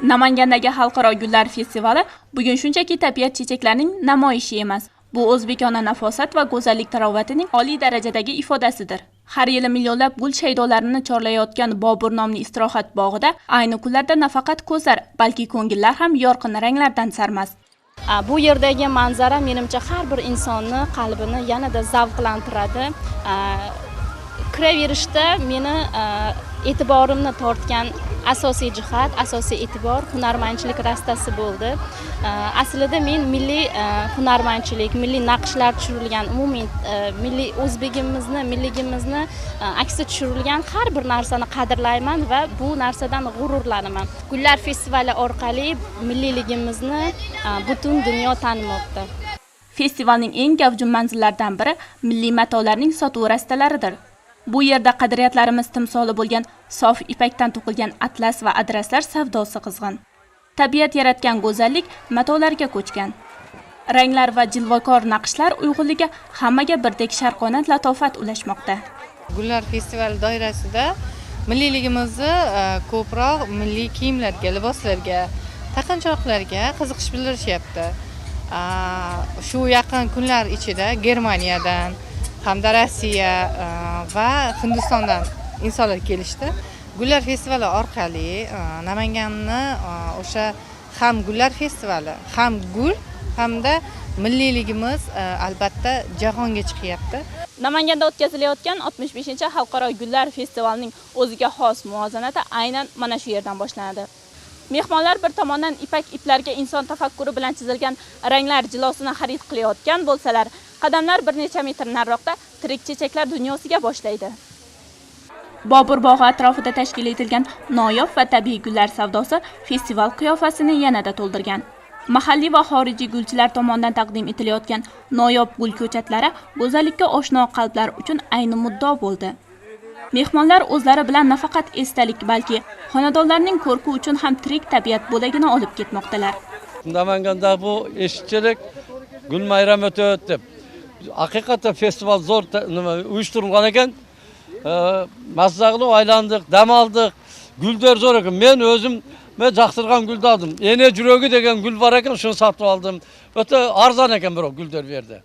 Namangandagi xalqaro gullar festivali bugun shunchaki tabiat chechaklarining namoyishi emas. Bu o'zbekona nafosat va go'zallik tarovatining oliy darajadagi ifodasidir. Har yili millionlab gul shaydolarini chorlayotgan Bobur nomli istirohat bog'ida ayni kunlarda nafaqat ko'zlar, balki ko'ngillar ham yorqin ranglardan sarmast. Bu yerdagi manzara menimcha har bir insonni qalbini yanada zavqlantiradi. Kiraverishda meni e'tiborimni tortgan asosiy jihat, asosiy e'tibor hunarmandchilik rastasi bo'ldi. Aslida men milliy hunarmandchilik, milliy naqshlar tushirilgan, umumiy milliy o'zbegimizni, milligimizni aksi tushirilgan har bir narsani qadrlayman va bu narsadan g'ururlanaman. Gullar festivali orqali milliyligimizni butun dunyo tanimoqda. Festivalning eng gavjum manzillaridan biri milliy matolarning sotuv rastalaridir. Bu yerda qadriyatlarimiz timsoli bo'lgan sof ipakdan to'qilgan atlas va adraslar savdosi qizg'in. Tabiat yaratgan go'zallik matolarga ko'chgan. Ranglar va jilvakor naqshlar uyg'unligi hammaga birdek sharqona latofat ulashmoqda. Gullar festivali doirasida milliyligimizni ko'proq milliy kiyimlarga, liboslarga, taqinchoqlarga qiziqish bildirishyapti. Shu yaqin kunlar ichida Germaniyadan hamda Rossiya va Hindistondan insonlar kelishdi. Gullar festivali orqali Namanganni o'sha ham gullar festivali, ham gul, hamda milliyligimiz albatta jahonga chiqyapti. Namanganda o'tkazilayotgan 65-xalqaro gullar festivalining o'ziga xos muvozanati aynan mana shu yerdan boshlanadi. Mehmonlar bir tomondan ipak iplarga inson tafakkuri bilan chizilgan ranglar jilosini xarid qilayotgan bo'lsalar, qadamlar bir necha metr nariroqda tirik chechaklar dunyosiga boshlaydi. Bobur bog'i atrofida tashkil etilgan noyob va tabiiy gullar savdosi festival qiyofasini yanada to'ldirgan. Mahalliy va xorijiy gulchilar tomonidan taqdim etilayotgan noyob gul ko'chatlari go'zallikka oshno qalblar uchun ayni muddao bo'ldi. Mehmonlar o'zlari bilan nafaqat esdalik, balki xonadonlarning ko'rki uchun ham tirik tabiat bo'lagini olib ketmoqdalar. Namanganda bu eshitchilik gul bayram o'tadi deb. Haqiqatda festival zo'r uyushtirilgan ekan. Mazza qilib aylandik, dam oldik. Gullar zo'r ekan. Men o'zim men jaqtirgan gulni oldim. Ene yuragi degan gul bor ekan, shuni sotib oldim. O'ta arzon ekan biroq gullar bu yerda.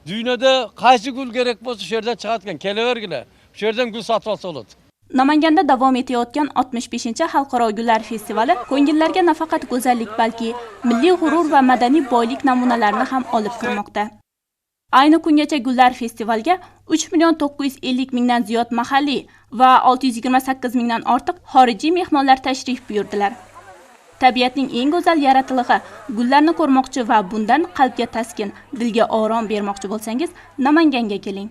Dunyoda qaysi gul kerak bo'lsa shu yerdan chiqadi ekan, kelavergilar. Shu yerdan gul sotib olsa bo'ladi. Namanganda davom etayotgan 65-xalqaro gullar festivali ko'ngillarga nafaqat go'zallik, balki milliy g'urur va madaniy boylik namunalarini ham olib kirmoqda. Ayni kungacha gullar festivalga 3 950 mingdan ziyod mahalliy va 628 mingdan ortiq xorijiy mehmonlar tashrif buyurdilar. Tabiatning eng go'zal yaratilig'i gullarni ko'rmoqchi va bundan qalbga taskin, dilga orom bermoqchi bo'lsangiz, Namanganga keling.